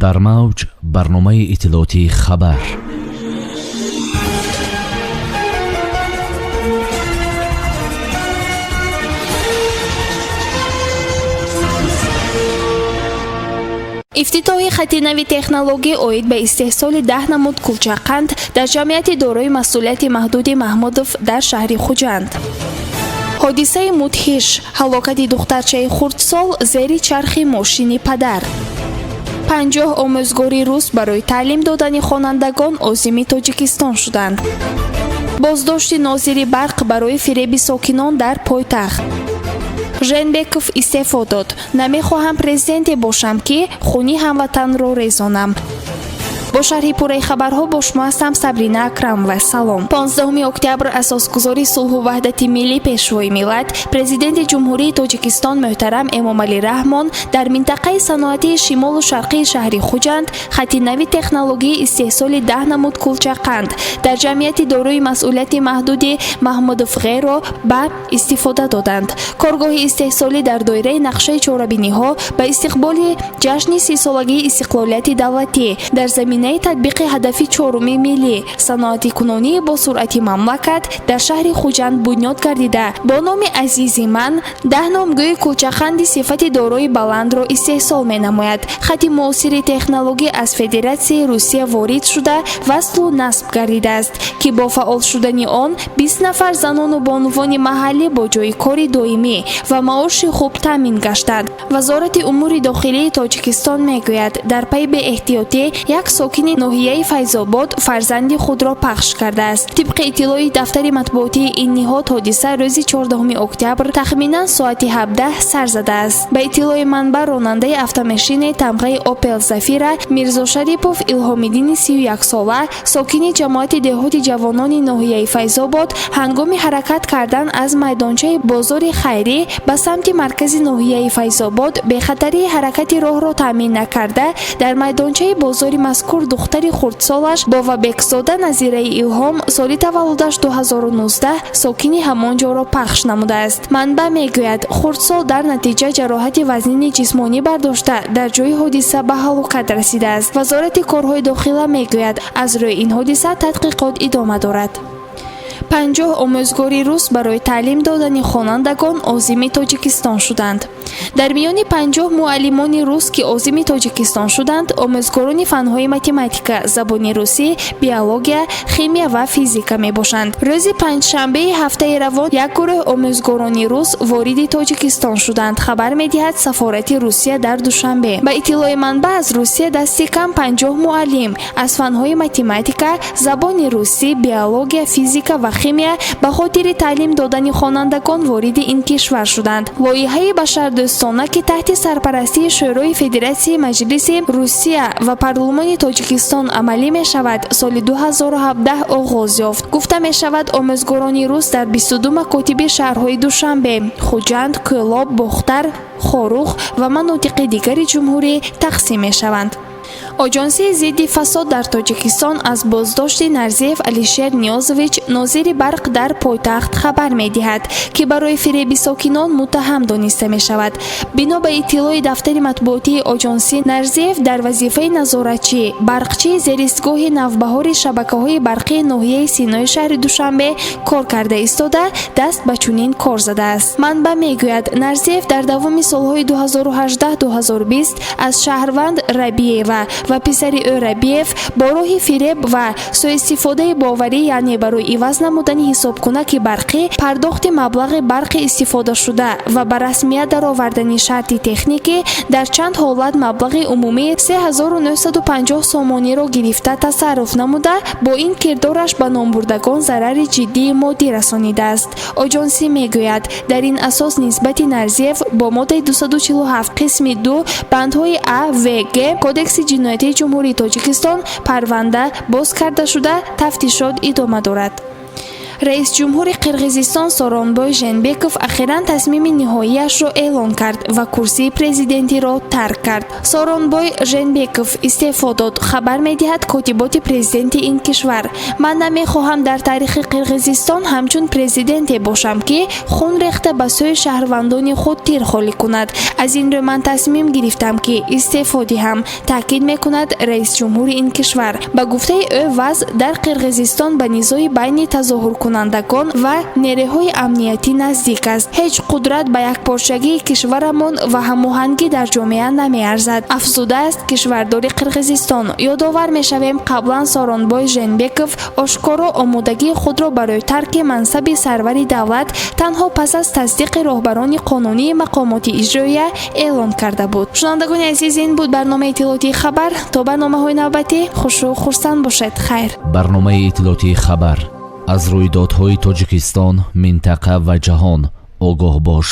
Дар мавҷ барномаи иттилоотии «Хабар». Ифтитоҳи хати нави технологӣ оид ба истеҳсоли 10 намуд кулчақанд дар ҷамъияти дорои масъулияти маҳдуди Маҳмудов дар шаҳри Хуҷанд. Ҳодисаи мудҳиш: ҳалокати духтарчаи хурдсол зери чархи мошини падар. 50 омӯзгори рус барои таълим додани хонандагон озими Тоҷикистон шуданд. Боздошти нозири барқ барои фиреби сокинон дар пойтахт. Жээнбеков истеъфо дод: «Намехоҳам президенте бошам, ки хуни ҳамватанро резонам». Бо шарҳи пурраи хабарҳо бо шумо ҳастам, Сабрина Акрамова. Салом. 15 октябр асосгузори сулҳу ваҳдати миллӣ, Пешвои миллат, Президенти Ҷумҳурии Тоҷикистон муҳтарам Эмомалӣ Раҳмон дар минтақаи саноатии шимолу шарқии шаҳри Хуҷанд хати нави технологии истеҳсоли 10 намуд кулчақанд дар ҷамъияти дорои масъулияти маҳдуди Маҳмудов Ғеро ба истифода доданд. Коргоҳи истеҳсолӣ дар доираи нақшаи чорабиниҳо ба истиқболи ҷашни 30-солагии истиқлолияти давлатӣ дар заминаи татбиқи ҳадафи чоруми миллӣ, саноатикунонии босуръати мамлакат, дар шаҳри Хуҷанд бунёд гардида, бо номи «Азизи ман» 10 номгӯи кулчақанди сифати дорои баландро истеҳсол менамояд. Хати муосири технологӣ аз Федератсияи Русия ворид шуда, васлу насб гардидааст, ки бо фаъол шудани он 20 нафар занону бонувони маҳаллӣ бо ҷойи кори доимӣ ва маоши хуб таъмин гаштанд. Вазорати умури дохилии Тоҷикистон мегӯяд, дар пайи беэҳтиётӣ як сокини ноҳияи Файзобод фарзанди худро пахш кардааст. Тибқи иттилои дафтари матбуотии ин ниҳод, ҳодиса рӯзи 14 октябр тахминан соати 17 сар задааст. Ба иттилои манбаъ, ронандаи автомошинаи тамғаи «Опел Зафира» Мирзошарипов Илҳомиддини 31-сола, сокини ҷамоати деҳоти Ҷавонони ноҳияи Файзобод, ҳангоми ҳаракат кардан аз майдончаи бозори хайрӣ ба самти маркази ноҳияи Файзобод бехатарии ҳаракати роҳро таъмин накарда, дар майдончаи бозори мазкур духтари хурдсолаш Бовабекзода Назираи Илҳом, соли таваллудаш 2019, сокини ҳамон ҷоро пахш намудааст. Манбаъ мегӯяд, хурдсол дар натиҷа ҷароҳати вазнини ҷисмонӣ бардошта, дар ҷои ҳодиса ба ҳалокат расидааст. Вазорати корҳои дохила мегӯяд, аз рӯи ин ҳодиса тадқиқот идома дорад. 50 омӯзгори рус барои таълим додани хонандагон озими Тоҷикистон шуданд. Дар миёни 50 муаллимони рус, ки озими Тоҷикистон шуданд, омӯзгорони фанҳои математика, забони русӣ, биология, химия ва физика мебошанд. Рӯзи панҷшанбеи ҳафтаи равон як гурӯҳ омӯзгорони рус вориди Тоҷикистон шуданд, хабар медиҳад сафорати Русия дар Душанбе. Ба иттилои манбаъ, аз Русия дасти кам 50 муаллим аз фанҳои математика, забони русӣ, биология, физика ва химия ба хотири таълим додани хонандагон вориди ин кишвар шуданд. Лоиҳаи башардӯстона, ки таҳти сарпарастии Шӯрои Федератсияи Маҷлиси Русия ва Парлумони Тоҷикистон амалӣ мешавад, соли 2017 оғоз ёфт. Гуфта мешавад, омӯзгорони рус дар 22 макотиби шаҳрҳои Душанбе, Хуҷанд, Кӯлоб, Бохтар, Хоруғ ва манотиқи дигари ҷумҳурӣ тақсим мешаванд. Оҷонсии зидди фасод дар Тоҷикистон аз боздошти Нарзиев Алишер Ниёзович, нозири барқ дар пойтахт, хабар медиҳад, ки барои фиреби сокинон муттаҳам дониста мешавад. Бино ба иттилои дафтари матбуотии оҷонсӣ, Нарзиев дар вазифаи назоратчӣ, барқчии зеристгоҳи Навбаҳори шабакаҳои барқии ноҳияи Синои шаҳри Душанбе кор карда истода, даст ба чунин кор задааст. Манбаъ мегӯяд, Нарзиев дар давоми солҳои 2018-2020 аз шаҳрванд Рабиева ва писари ӯ Рабиев бо роҳи фиреб ва суистифодаи боварӣ, яъне барои иваз намудани ҳисобкунаки барқӣ, пардохти маблағи барқи истифодашуда ва ба расмият даровардани шарти техникӣ дар чанд ҳолат маблағи умумии 3950 сомониро гирифта тасарруф намуда, бо ин кирдораш ба номбурдагон зарари ҷиддии моддӣ расонидааст. Оҷонсӣ мегӯяд, дар ин асос нисбати Нарзиев бо моддаи 247 қисми 2 бандҳои а, в, г Кодекси ҷиноятии Ҷумҳурии Тоҷикистон парванда боз карда шуда, тафтишот идома дорад. Раисҷумҳури Қирғизистон Сооронбой Жээнбеков ахиран тасмими ниҳоияшро эълон кард ва курсии президентиро тарк кард. Сооронбой Жээнбеков истеъфо дод, хабар медиҳад котиботи президенти ин кишвар. Ман намехоҳам дар таърихи Қирғизистон ҳамчун президенте бошам, ки хун рехта ба сӯи шаҳрвандони худ тир холӣ кунад. Аз ин рӯ ман тасмим гирифтам, ки истеъфо диҳам, таъкид мекунад раисҷумҳури ин кишвар. Ба гуфтаи ӯ, вазъ дар Қирғизистон ба низои байни тазоҳуркунандагон ва нерӯҳои амниятӣ наздик аст. Ҳеҷ қудрат ба якпорчагии кишварамон ва ҳамоҳангӣ дар ҷомеа намеарзад, афзудааст кишвардори Қирғизистон. Ёдовар мешавем, қаблан Сооронбой Жээнбеков ошкоро омодагии худро барои тарки мансаби сарвари давлат танҳо пас аз тасдиқи роҳбарони қонунии мақомоти иҷроия эълон карда буд. Шунавандагони азиз, ин буд барномаи иттилоотии «Хабар». То барномаҳои навбатӣ хушу хурсанд бошед. Хайр. Барномаи иттилоотии «Хабар». Аз рӯйдодҳои Тоҷикистон, минтақа ва ҷаҳон огоҳ бош.